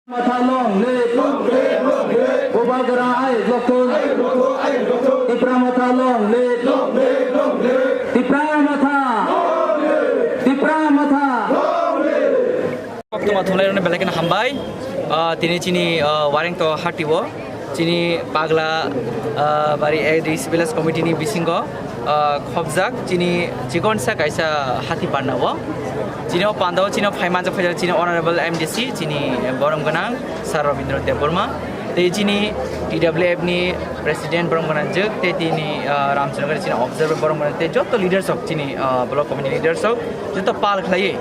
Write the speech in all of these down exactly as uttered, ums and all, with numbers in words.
Motha long live. Bubagra ayuk lokthung. Tipra Motha long live. Tipra Motha. Tipra Motha. Koktwma thumnairokno belai kheno hambai. Ah, tini chini, ah, Warengto hatio chini Pagla, ah, bari A D C village committee ni bisingo, ah, khobjak chini chikonsa kaisa hati panda o. Chini o panda o chini o phai manjak phaijak chini honorable M D C chini borom gwnang Sir Rabindra Debbarma. Tei chini T W F ni president borom gwnang jwk, tei tini, ah, Ramchandra chini observer borom gwnang, tei joto leaders rok chini, ah, block committee leaders rok joto pal khlaiwi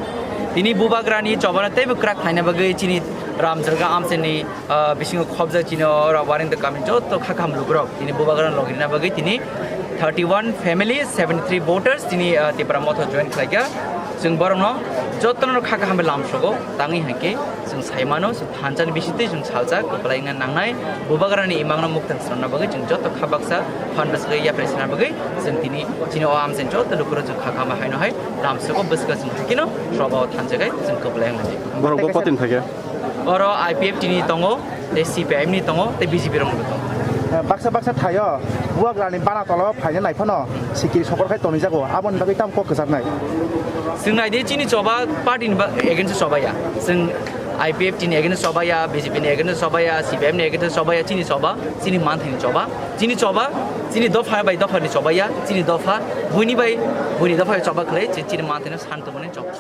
tini Bubagrani chobano teibo kwrak khlaina bagwi chini Ramchandra amchini, ah, bisingo khobjak chini oro Warengto kami joto kha kaham lukurok tini Bubagrano logirina bagwi tini thirty one family, seventy three voters tini, ah, Tipra Motha join khlaikha. Chwng borokno jotono kha kaham bai lamsogo tangwi hai khe chwng sai mano, chwng thansa ni bisingtwi chwng salsa kwplai wngna nangnai. Bubagrani imangno muktang swnamna bagwi chwng joto kha baksa phan bwswk yapri sana bagwi chwng tini chini o amchini joto lukurok chwng kha kaham haino hai lamsogo bwswk chwng hai kheno soba o thansa khai chwng kwplai wngna di. Borok bo kotin phaikha. Oro I P F T ni tongo, tei C P I M ni tongo, tei B J P rokni tongo. Eh, baksa baksa thaio Bubagrani bana tolo phaina nai phano sikiri sokor khai tonijago, aboni bagwi tamo kok kwchaknai. Chwng nai di chini choba party ni ba-, against choba ya. Chwng I P F T ni against choba ya, B J P ni against choba ya, C P I M ni against choba ya, chini choba, chini manthai ni choba, chini choba, chini dopha bai dopha ni choba ya, chini dopha, buini bai, buini dopha choba khlai, chi-, chini manthai no santo mani choba.